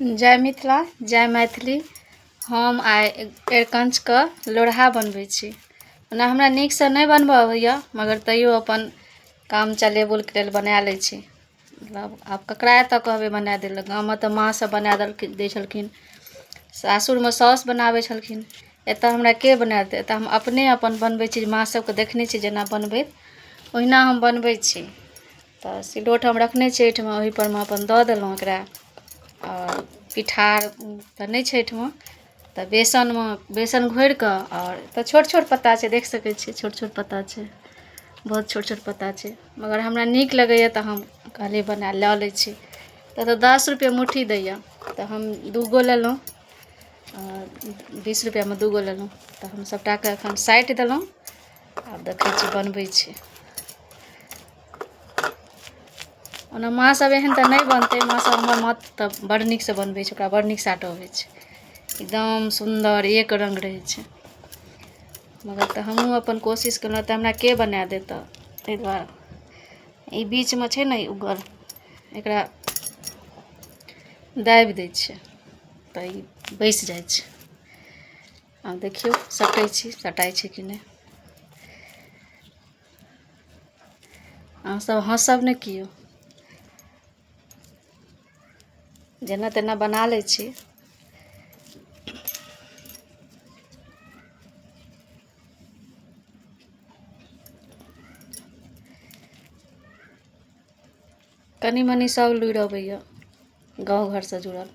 जय मिथिला जय मैथिली। हम आइ अरिकञ्चके लोढ़हा बनबै छी। ओना हमरा नीकसँ नहि बनबऽ अबैए, मगर तैओ अपन काम चलेबुलके लेल बना लै छी। मतलब आब ककरा एतऽ कहबै बना दै लए, गाममे तऽ माँ सब बना देलखिन, दै छलखिन, सासुरमे साउस बनाबै छलखिन, एतऽ हमरा के बना देतै? एतऽ हम अपने अपन बनबै छी। माँ सबके देखने छी जेना बनबैत, ओहिना हम बनबै छी। तऽ सिलौट हम रखने छी एहिठमा, ओहिपर मे अपन दऽ देलहुँ एकरा। आओर पिठार तऽ नहि छै एहिठमा, तऽ बेसनमे बेसन घोरिकऽ। आओर तऽ छोट छोट पत्ता छै, देख सकै छियै, छोट छोट पत्ता छै, बहुत छोट छोट पत्ता छै, मगर हमरा नीक लगैए तऽ हम कहलियै बना लऽ लै छी। तऽ 10 रुपैए मुट्ठी दैए, तऽ हम 2 गो लेलहुँ, 20 रुपैआमे 2 गो लेलहुँ। तऽ हम सभटाके एखन साटि देलहुँ। आब देखै छी, बनबै छी। ओना माँ सब एहन तऽ नहि बनतै। माँ सब, हमर माँ तऽ बड़ नीकसँ बनबै छै, ओकरा बड़ नीक साटऽ अबै छै, एकदम सुन्दर एक रङ्ग रहै छै। मगर तऽ हमहूँ अपन कोशिश केलहुँ, तऽ हमरा के बना देत? ताहि दुआरे ई बीचमे छै ने उगल, एकरा दाबि दै छियै तऽ ई बैसि जाइ छै। आब देखियौ, सटै छी, सटाइ छै कि नहि। अहाँसभ हँसब नहि कियो, जेना तेना बना लै छी। कनि मनि सब लुरि अबैए गाँव घरसँ जुड़ल,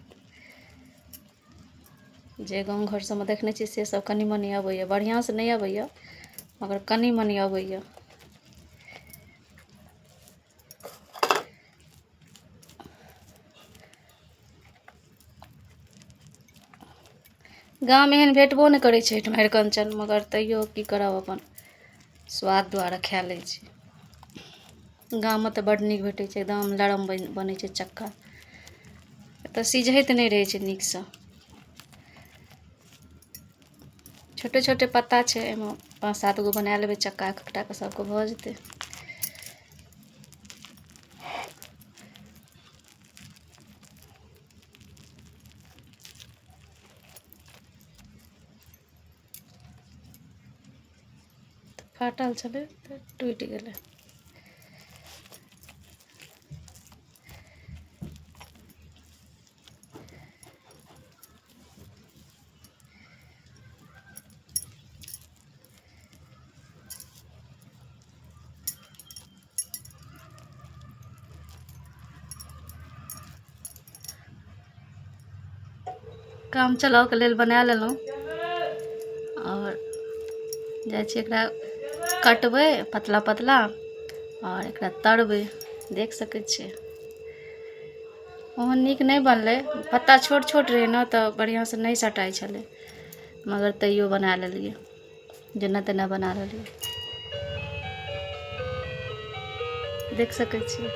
जे गाँव घर सबमे देखने छी से सब कनि मनि अबैए। बढ़िआँसँ नहि अबैए, मगर कनि मनि अबैए। गाममे एहन भेटबो नहि करै छै एहिठमा अरिकञ्चन, मगर तैओ की करब, अपन स्वाद दुआरे खाए लै छी। गाममे तऽ बड्ड नीक भेटै छै, एकदम लरम बनै छै चक्का। एतऽ सिझैत नहि रहै छै नीकसँ। छोटे छोटे पत्ता छै, एहिमे 5-7 गो बना लेबै चक्का, एकटाके सबके भऽ जेतै। फाटल छलै तऽ टूटि गेलै। काम चलावके लेल बना लेलहुँ आओर जाइ छी एकरा कटबै पतला पतला आओर एकरा तरबै। देख सकै छियै, ओहन नीक नहि बनलै। पत्ता छोट छोट रहै ने, तऽ बढ़िआँसँ नहि सटाइ छलै, मगर तैयो बना लेलियै, जेना तेना बना लेलियै। देख सकै छियै।